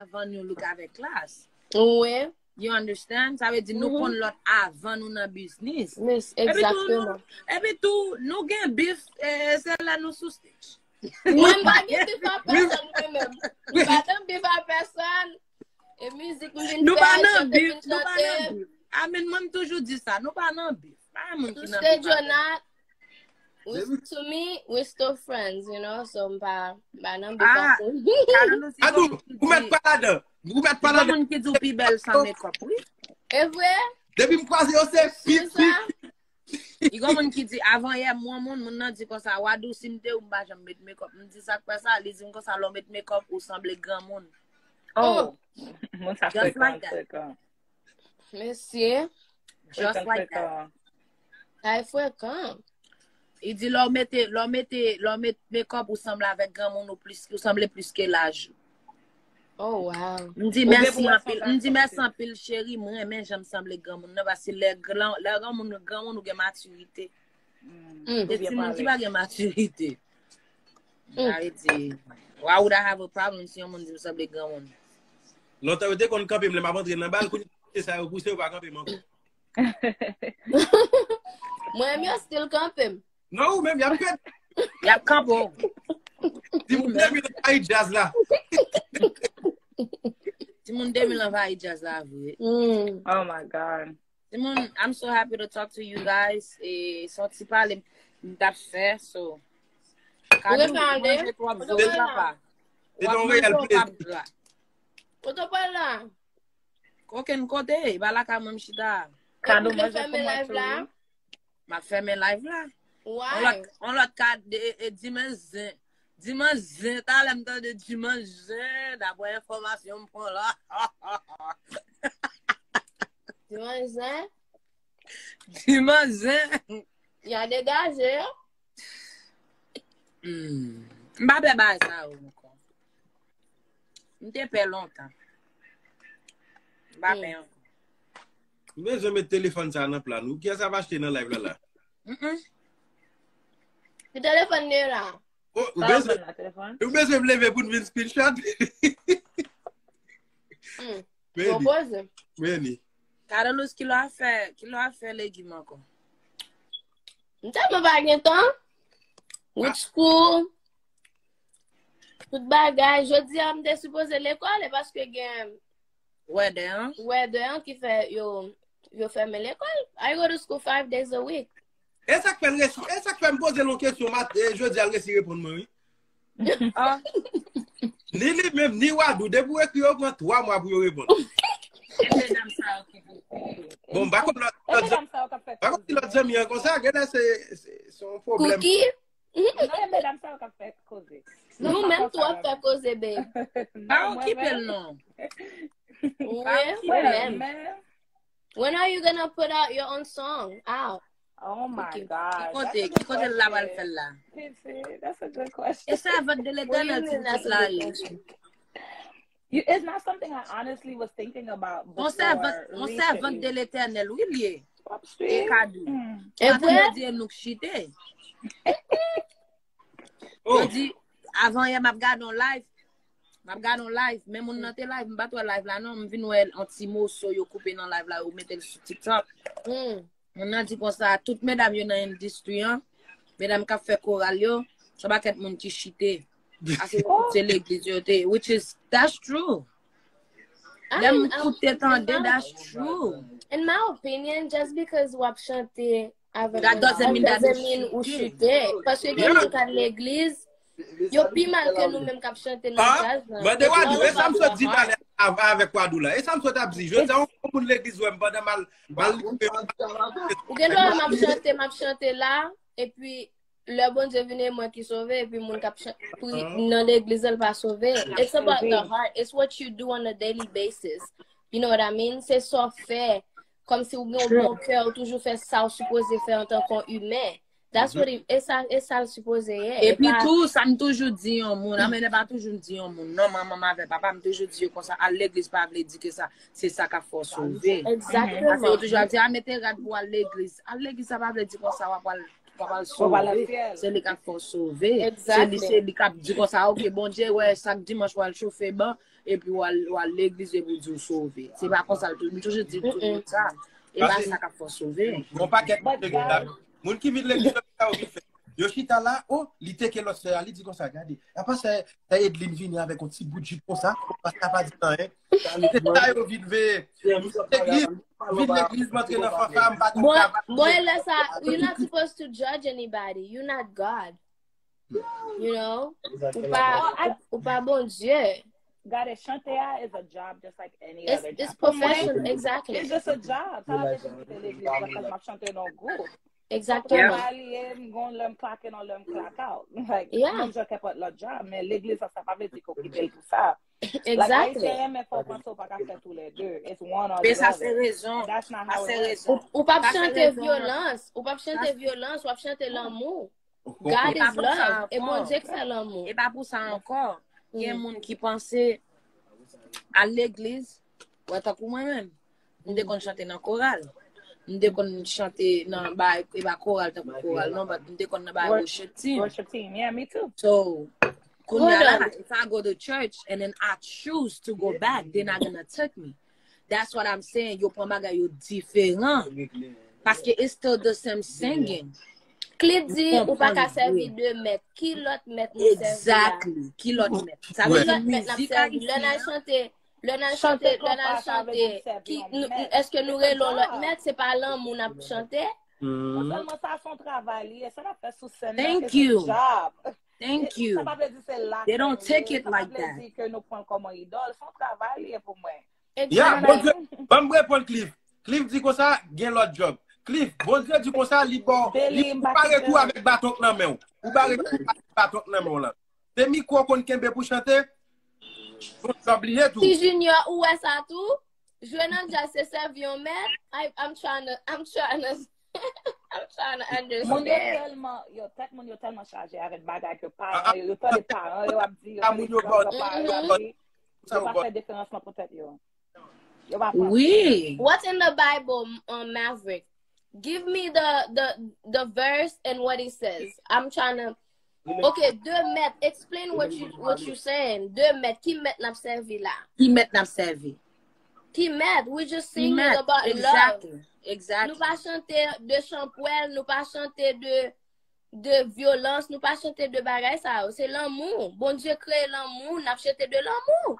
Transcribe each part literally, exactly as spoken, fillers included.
avan nou look avèk klas. Wi. You understand? Sa vle di nou konn lòt avan nou nan biznis. Epi tou, nou, epi tou, nou gen bif, eh, se lè nou sou stage. Mwen m pa gen bif a pèsòn, mwen menm. M pa nan bif a pèsòn. E mizik m vin fè, chante m vin chante. Nou pa nan bif, nou pa nan bif. Amen, mwen m toujou di sa, nou pa nan bif. Pa gen moun ki nan bif avè m. Sou stage or not, we, to me, we still friends, you know, so m pa, m pa nan bif avè m. Adou, ou mèt pa ladan. Ou mèt pa ladan. Gen moun ki di w pi bèl san makeup, wi. E vre? Depi m kwaze yo, se pi, pi. Li gen moun ki di, avan yè m wè yon moun, moun nan di konsa, Wadou, si m te ou, m pa janm met makeup. M di, sa k fè sa? Li di m konsa, lè w met makeup, ou sanble granmoun. Oh! Moun sa frekan, frekan. Mesye. Just like that. Sa e frekan. Li di, lè w mete, lè w mete, lè w met makeup, ou sanble avèk granmoun, ou plis, ou sanble plis ke laj ou. Oh, wow. M di mèsi anpil, m di mèsi anpil, cheri, m renmen jan m sanble granmoun nan, paske lè gran, lè granmoun, granmoun ou gen matirite. Se timoun ki pa gen matirite. Sa vle di, why would I have a problem si yon moun di m sanble granmoun? Lontan yo te konn kanpe m lè m ap antre nan bal, kounye a sa yo pouse, yo pa kanpe m ankò. Mwen menm yo still kanpe m. Non, ou menm, y ap kanpe. Y ap kanpe w. Timoun de mil anvayi djaz la. Timoun de mil anvayi djaz la, vre. Oh my God. Timoun, I'm so happy to talk to you guys. E se yon ti pale m t ap fè, so. Ou ret pale? Ou ret pale? Se yon reyèl plezi. Kote w pral la? Okenn kote, e pa lakay mwen m chita. Kado manje pou mwen tou. M ap fèmen live la. Why? On lòt, on lòt ka de, e, e, dimanch zen. Dimanch zen, talè m tande dimanch zen, daprè enfòmasyon m pran la. Dimanch zen? Dimanch zen. Y a degaje yo. Hmm. M pa pè bagay sa yo ankò. M te pè lontan. M pa pè ankò. M bezwen met telefòn sa nan plan nou. Kiyès ap achte nan live la la? Mm-mm. Ki telefòn li ye la? Oh, ou bezwen, ou bezwen m leve pou n vin screenshot? Hmm. Bon koze. Meni. Carolus, kilè w ap fè, kilè w ap fè legim ankò? M tèlman pa gen tan. With school, tout bagay. Jodi a, m te sipoze lekòl, e paske gen weather an. Weather an ki fè yo, yo fèmen lekòl. I go to school five days a week. E sa k fè l resi, e sa k fè m poze l yon kesyon, mat-, e, jodi a l resi reponn mwen, wi. Ah. Ni li menm, ni Wadou, depi w ekri yo, pran twa mwa pou yo reponn. E medam sa yo ki pou. Bon, m pa konn lòt, lòt zanmi, m pa konn si lòt zanmi an konsa, genlè se, se, se yon pwoblèm. Cookie? Non, e medam sa yo k ap fè koze. Nou menm tou ap fè koze, babe. Pa okipe l non. Pa okipe l. When are you gonna put out your own song? Out. Oh my God. Ki kote, ki kote l la pral fè l la? That's a good question. E sèvant de Letènèl ti pitit la ye. You, it's not something I honestly was thinking about before. On sèvant, on sèvant de Letènèl, wi, l ye. E Kadou. E vre? Yo di e nou k chite. Yo di, avan yè m ap gade yon live. M ap gade yon live, men moun nan te live, m pa t wè live la non, m vin wè yon ti moso yo koupe nan live la, yo mete l sou TikTok. Moun nan di konsa, tout medam yo nan endistri an, medam k ap fè koral yo, se yon pakèt moun ki chite. Ase yo tout se legliz yo te, which is, that's true. Lè m koute tande, that's true. In my opinion, just because w ap chante avèk yon djaz, that doesn't mean ou chite. Paske gen moun k al legliz, yo pi mal ke nou menm k ap chante nan djaz lan. Mande Wadou, e sa m sot di talè avè, avèk Wadou la. E sa m sot ap di. Jodi a, yon moun legliz wè m pandan m al, m al. Ou gen dwa wè m ap chante, m ap chante la, epi lè Bondye vini, e mwen ki sove, epi moun k ap chan-, pri-, nan legliz la, l pa sove. It's about the heart. It's what you do on a daily basis. You know what I mean? Se sa w fè. Kòmsi ou gen yon bon kè, ou toujou fè sa w sipoze fè antanke yon imen. That's what it, e sa, e sa l sipoze ye. Epi tou, sa m toujou di yon moun, a men e pa toujou m di yon moun, non, manman m avè papa m toujou di yo konsa, al legliz pa vle di ke sa, se sa k ap fè w sove. Paske yo toujou ap di, a mete rad pou al legliz. Al legliz, sa pa vle di konsa w ap al w pral sove. Se li k ap fè w sove. Se li, se li k ap di konsa, ok, Bondye, wè, chak dimanch w al chofe ban, epi w al, w al legliz, epi w di w sove. Se pa konsa l tou. M toujou di tout moun sa. E pa sa k ap fè w sove. Yon pakèt moun ki vin legliz, yo vin fè. Yo chita la, oh, li teke lòt sè a, li di konsa, gade, apa sè, sè Edlin vini avèk yon ti bout jip konsa, paske a pa di anyen. Se sa yo vin veye. Vin legliz, vin legliz, m antre nan fanfa, m pa gen travay. Boy, lè sa, you're not supposed to judge anybody. You're not God. You know? Ou pa, ou, ou pa Bondye. Gade, chante a is a job just like any It's, other it's job. Pou mwen, profession, exactly. It's just a job. Sa pa vle di m kite legliz la, paske m ap chante nan gwoup. Exactement. Travay li ye, m gon lè m klake nan lè m clock out. Like, Yeah. Menm jan kenpòt lòt job, men legliz la, sa pa vle di ke w kite l pou sa. Like, Exactly. Ayisyen renmen fè w panse w pa ka fè tou lè de. It's one or Men the sa se other. Rezon. And that's not Sa how se it works. Rezon. Ou, ou p ap Sa se chante Rezon. Vyolans. Ou p ap chante vyolans, w ap chante lanmou. God E pa is pou sa love. E ankò. Bondye k fè lanmou. E pa pou sa ankò. Gen Mm. Moun ki panse al legliz, wè, tankou mwen menm. M te konn chante nan koral. M te konn chante nan bay, e pa koral tankou koral, non, but m te konn nan bay Wor- worship team. Worship team, yeah, me too. So, kounye a Hold la, if I go to church and then I choose to go back, they're not gonna take me. That's what I'm saying. Yo pran bagay yo diferan. Paske it's still the same singing. Cliff di, ou pa ka sèvi de mèt. Ki lòt mèt nou sèvi la? Exactly. Ki lòt mèt? Sa Ki vle di lòt mèt n ap mizik sèvi? Lè n al ayisyen. Chante, lè n al Chante chante, lè n al konpa, sa vle di chante, sèvi ki, yon nou, mèt. èske nou It's a rele yon lòt job. Mèt? Se pa lanmou n ap chante? Non sèlman sa, se yon travay li ye, sa n ap fè sou sèn nan, Thank it's a you. Job. Thank Sa you. pa vle di se la They don't take it like Sa pa vle that. Di ke nou pran l kòm yon idòl, se yon travay li ye pou mwen. Ya, Bondye, ban m reponn Cliff. Cliff di konsa, gen lòt job. Cliff, Bondye di konsa, li bon, li, ou pa ret ou avèk baton nan men w. Ou pa ret ou avèk baton nan men w lan. Se mikwo konn kenbe pou chante, bon job li ye tou. Ti Junior, ou wè sa tou? Jwe nan djaz se sèvi yon mèt. I, I'm trying to, I'm trying to, I'm trying to Moun yo understand. Tèlman, yo, tèt moun yo tèlman chaje avèk bagay ke paran yo, yo tande paran yo ap di, yo tande Moun yo paran yo ap di, yo pa fè diferans nan pou tèt yo. Yo pa panse. Wi. What's in the Bible, um, Maverick? Give me the, the, the verse and what it says. I'm trying to. Ok, de mèt. Explain what you, what you saying. De mèt. Ki mèt n ap sèvi la? Ki mèt n ap sèvi? Ki mèt? We just Ki singing mèt? About love. Exactly. Nou Exactly. Pa chante de chanpwèl, nou pa chante de, de vyolans, nou pa chante de bagay sa yo. Se lanmou. Bondye kreye lanmou, n ap chante de lanmou.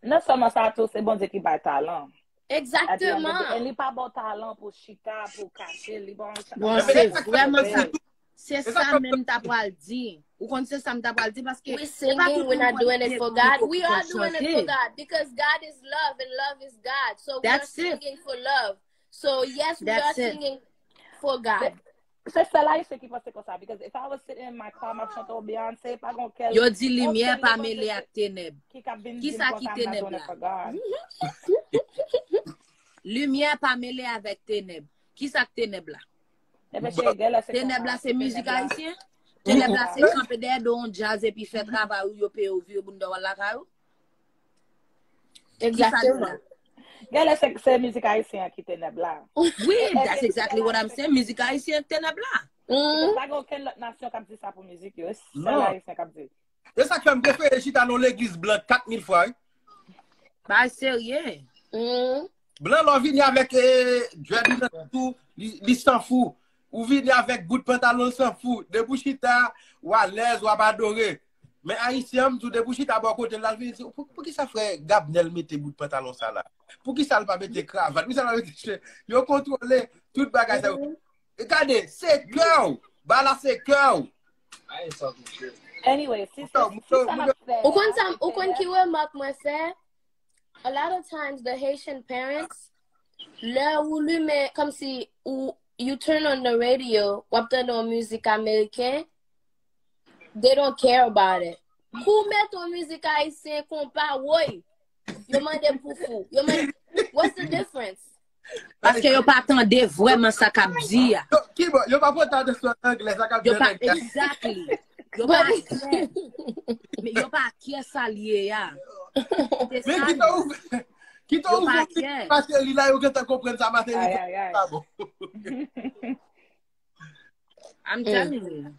Non sèlman sa tou, se Bondye ki bay talan. Exactement. E li pa ba w talan pou chita, pou kache, li ba w Bon, se vrèman sa. Se sa menm m ta pral di. Ou konn se sa m ta pral di paske We singing, we're not doing it for God. We are doing it for God because God is love and love is God. So we are singing for love. So yes, we are singing for God. Se sèl ayisyen ki panse konsa, because if I was sitting in my car, m ap chante yon Beyoncé, pa gon kèl. Yo di limyè pa mele ak tenèb. Kisa ki tenèb la? Limyè pa mele avèk tenèb. Kisa k tenèb la? Tenèb la se mizik ayisyen? Tenèb la se kanpe dèyè do yon djaz epi fè travay ou, yo peye w vire bounda w al lakay ou? Exactement. Gade, se, se mizik ayisyen an ki tenèb la. Wi, that's exactly what I'm saying. Mizik ayisyen tenèb la. Because pa gen okenn lòt nasyon k ap di sa pou mizik yo. Se sèl ayisyen k ap di. Se sa k fè m prefere chita nan legliz blan kat mil fwa, wi. Bay serye. Blan lè w vini avèk eh, dread ou nan tou, li, li san fou. Ou vini avèk bout pantalon san fou. Depi w chita, w alèz, w ap adore. Men ayisyen an, m di w, depi w chita bò kote l, l al vini di, pou, poukisa frè Gabnèl mete bout pantalon sa la? Poukisa l pa mete kravat? Poukisa l pa mete cheve? Yo kontwole tout bagay sa yo. E gade, se kè w. Ba la se kè w. Anyway, si se si sa m ap fè. Ou konn sa, ou konn ki remak mwen fè? A lot of times the Haitian parents, lè ou limen, kòmsi ou, you turn on the radio, w ap tande yon mizik ameriken, they don't care about it. Kou w mete yon mizik ayisyen konpa, woy, yo mande pou fou. Yo mande, what's the difference? Paske yo pa tande vrèman sa k ap di a. Yo, ki bon, yo pa pote atansyon anglè, sa k ap di Yo pa, anglè. Exactly. Yo pa kè. Men yo pa kè sa l ye a. Se Men sa kite ou, kite Yo ou pa fon kè. Paske li la, yo gentan konprann sa, Martelly. Ay, ay, ay. Pa bon. I'm telling you.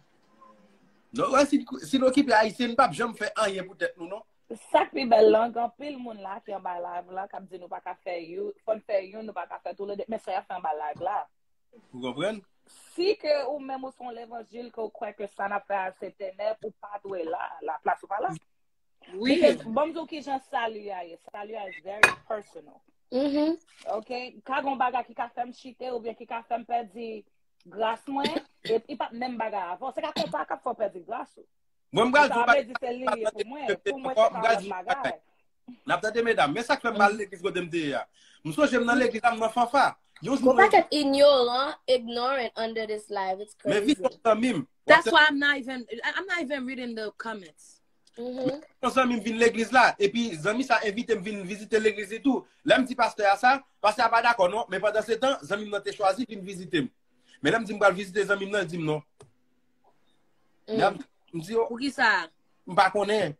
Non, wè, si, si n okipe Ayisyen, n p ap janm fè anyen pou tèt nou, non. Sa k pi bèl lan, gen anpil moun la ki anba live la k ap di nou pa ka fè youn, fò n fè youn, nou pa ka fè toulede, men sa y ap fè anba live la. Ou konprann? Si ke ou menm ou se yon levanjil ke ou kwè ke sa n ap fè a se tenèb, ou pa dwe la, laplas ou pa la. Wi. Because, bon, m di w kijan sali a ye. Sali a is very personal. Mhm. Ok? Ka gen yon bagay ki ka fè m chite oubyen ki ka fè m pèdi gras mwen, e li p ap menm bagay avan. Se ka konpa k ap fè w pèdi gras ou. Mwen, m pral Sa di w vle di se li ye pou mwen. Pou mwen, se pa yon lòt bagay. N ap tande medam. Men sa k fè m pa al legliz kote m te ye a. M sonje m nan legliz la, m nan fanfa. Yon jou Gon mwen pakèt inyoran, ignorant under this live. It's men crazy. vi yon zanmi m. That's why I'm not even I'm not even reading the comments. Mhm. Yon zanmi m vin legliz la, epi zanmi sa envite m vin vizite legliz li tou. Lè m di pastè a sa, pastè a pa dakò non, men pandan se tan, zanmi m nan te chwazi vin vizite m. Men lè m di m pral vizite zanmi m nan, li di m non. Men ap- m di yo, Pou ki sa? M pa konnen.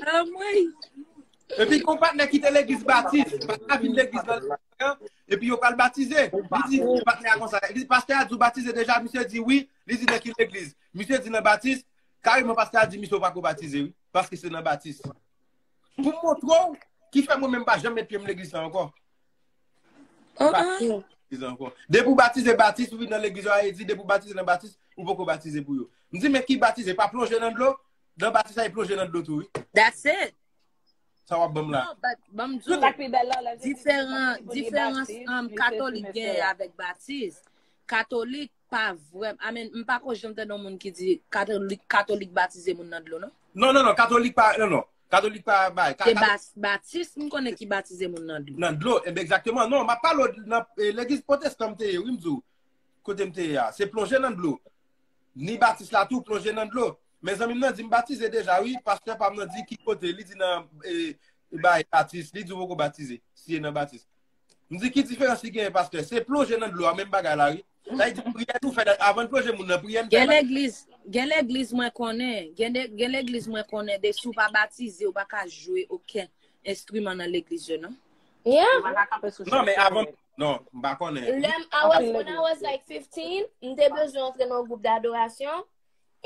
Anmwey. Epi gon patnè kite legliz batis, patnè a vin legliz nan legliz la, epi yo pral batize. Li di patnè a konsa, li di pastè a di w batize deja, misye di wi, li di nan ki legliz? Misye di nan batis, kareman pastè a di misye w pa ko batize wi, paske se nan batis. Pou m montre w, ki fè mwen menm pa janm met pye m legliz la ankò. Uh-uh. Legliz la ankò. Depi w batize batis, ou vin nan legliz yo, a e di depi w batize nan batis, ou poko batize pou yo. M di men ki batize, pa plonje nan dlo, nan batis a e plonje nan dlo tou wi. That's it. Sa w ap ban m la. Non, but ban m di w, Sa k pi bèl la, lè Jezi te diferan pati pou li diferans batis, um, li se katolik ti gen mesye. Avèk batis. Katolik pa vrèman, I mean, m pa ko janm tande yon moun ki di katolik katolik batize moun nan dlo non. Non, non, non, katolik pa, non, non. Katolik pa bay. Ka- Se ka- bas- batis m konnen ki batize moun nan dlo. Nan dlo, enben egzakteman. Non, m ap pale w nan e, legliz pwotestan m te ye, wi, m di w. Kote m te ye a. Se plonje nan dlo. Ni batis la tou, plonje nan dlo. Men zanmi m nan di m batize deja, wi. Pastè pa m nan di ki kote. Li di nan e, bay batis. Li di w poko batize. Si e nan batis. M di ki diferans ki genyen, pastè? Se plonje nan dlo a, menm bagay la, wi. Sa vle di priyè nou fè avan n plonje moun nan, priyè n fè. Gen legliz, gen legliz mwen konnen, gen de- gen legliz mwen konnen, de si w pa batize, ou pa ka jwe okenn enstriman nan legliz yo, non. Yeah. Ou pa ka kanpe sou Non, men chèf avan, yo. Non, m pa konnen. Lè m, I was, when I was like fifteen, m te bezwen antre nan yon gwoup dadorasyon,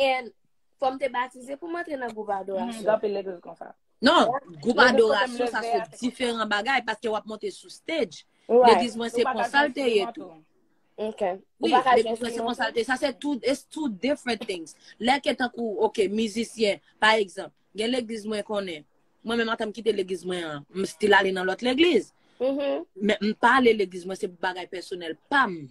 and fò m te batize pou m antre nan gwoup Mhm, adorasyon. gen anpil legliz konsa. Non, gwoup Legliz kote m adorasyon sa leve se a, se diferan bagay paske w ap monte sou stage. Right. Legliz mwen se Ou pa ka konsa l te ye jwe tou. enstriman tou. Ok. Ou Wi, pa ka jwe legliz mwen se enstriman konsa l tou? Te ye. Sa se two, it's two different things. Lè ke tankou, ok, mizisyen, pa egzanp, gen legliz mwen konnen. Mwen menm antan m kite legliz mwen an, m still ale nan lòt legliz. Mhm. Men m pa ale legliz mwen, se pou bagay pèsonèl pa m.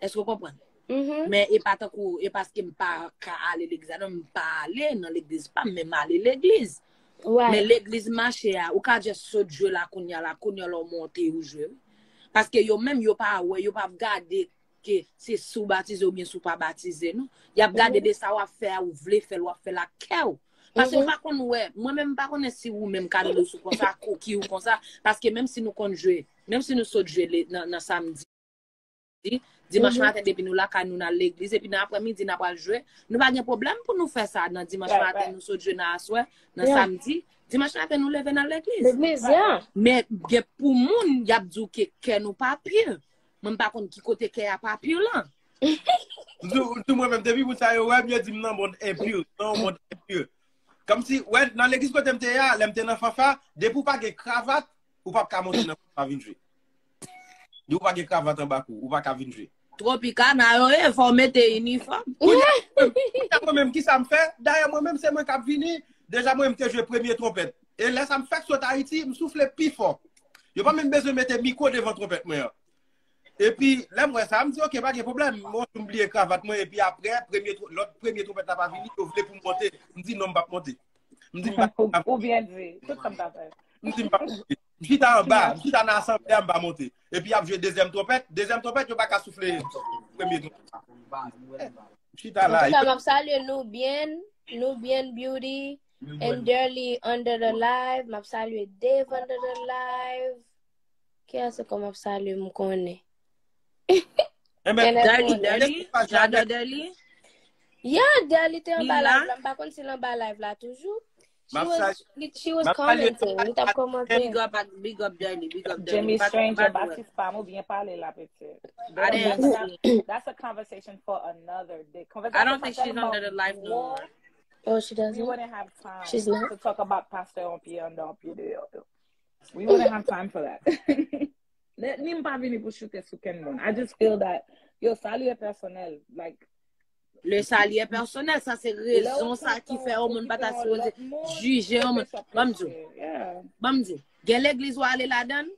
Èske w konprann? Mhm. Men e pa tankou, e paske m pa ka ale legliz la, non, m pa ale nan legliz pa m, men m ale legliz. Men Right. legliz mache a, ou ka just sot jwe la kounye a la, kounye a lè w monte ou jwe. Wi. Paske yo menm, yo pa wè, yo pa gade ke se si w batize oubyen si w pa batize, non. Y ap gade de sa w ap fè a, ou vle fè l, w ap fè l ak kè w. Paske ou pa konn wè, mwen menm m pa konnen si ou menm Carlos ou konsa, Cookie ou konsa, paske menm si nou konn jwe, menm si nou sot jwe le- nan, nan samdi, dimanch maten depi nou lakay nou nan legliz, epi nan aprèmidi n ap al jwe, nou pa gen pwoblèm pou nou fè sa nan dimanch maten, nou sot jwe nan aswè, nan samdi, dimanch maten nou leve nan legliz. Legliz, yeah. Men gen pou moun, y ap di w ke kè nou pa pi. Mwen m pa konn ki kote kè a pa pi lan. M di w, m di w mwen menm, depi moun sa yo wè m, yo di m nan mond enpi, nan mond enpi. Kòmsi, wè, nan legliz kote m te ye a, lè m te nan fanfa, depi w pa gen kravat, ou p ap ka monte nan fanfa vin jwe. Depi w pa gen kravat anba kou, ou pa ka vin jwe. Tropicana yo ye, fò w mete inifòm. Kounye a, mwen menm, kisa m fè? Dayè, mwen menm, se mwen k ap vini. Deja, mwen, m te jwe premye twonpèt. E lè sa m fèk sot Ayiti, m soufle pi fò. Yo pa menm bezwen mete mikwo devan twonpèt mwen an. Epi, lè m wè sa, m di, "Ok, pa gen pwoblèm." Mwen, m bliye kravat mwen, epi apre, premye tw- lòt premye twonpèt la pa vini, yo vle pou m monte. M di, "Non, m p ap monte." M di, "M pa Ou, ou byen di. Tout sa m ta fè. M di, "M pa monte." M chita anba, m chita nan asanble a, m pa monte. Epi, y ap jwe dezyèm twonpèt. Dezyèm twonpèt, yo pa ka soufle premye twonpèt. M chita la. Antouka, m ap salye Nubian, Nubian Beauty, and Derly under the live. M ap salye Dave under the live. Kiyès ankò m ap salye, m konnen? Enben, Derly, Derly, Jada Derly. Yeah, Derly te anba Li la? Live la. M pa konn si l anba Live la toujou. She was, she was commenting. Li t ap kòmante. Big up, big up Darlie, big up Darlie. Jimmy Stranger, Batis pa m ou byen pale la, pitit. I didn't see. That's a conversation for another day. I don't think she's under the live no more. Oh, she We doesn't. Wouldn't have time She's not. To talk about Pastor on pie and on pie de yo. We wouldn't have time for that. Ni m pa vini pou choute sou kenn moun. I just feel that, yo, sa li e pèsonèl. Like, Le salut est personnel, sa se rezon sa ki fè yon moun pa ta sipoze jije yon moun. Ban m di w, ban m di w. Gen legliz w ale ladan l,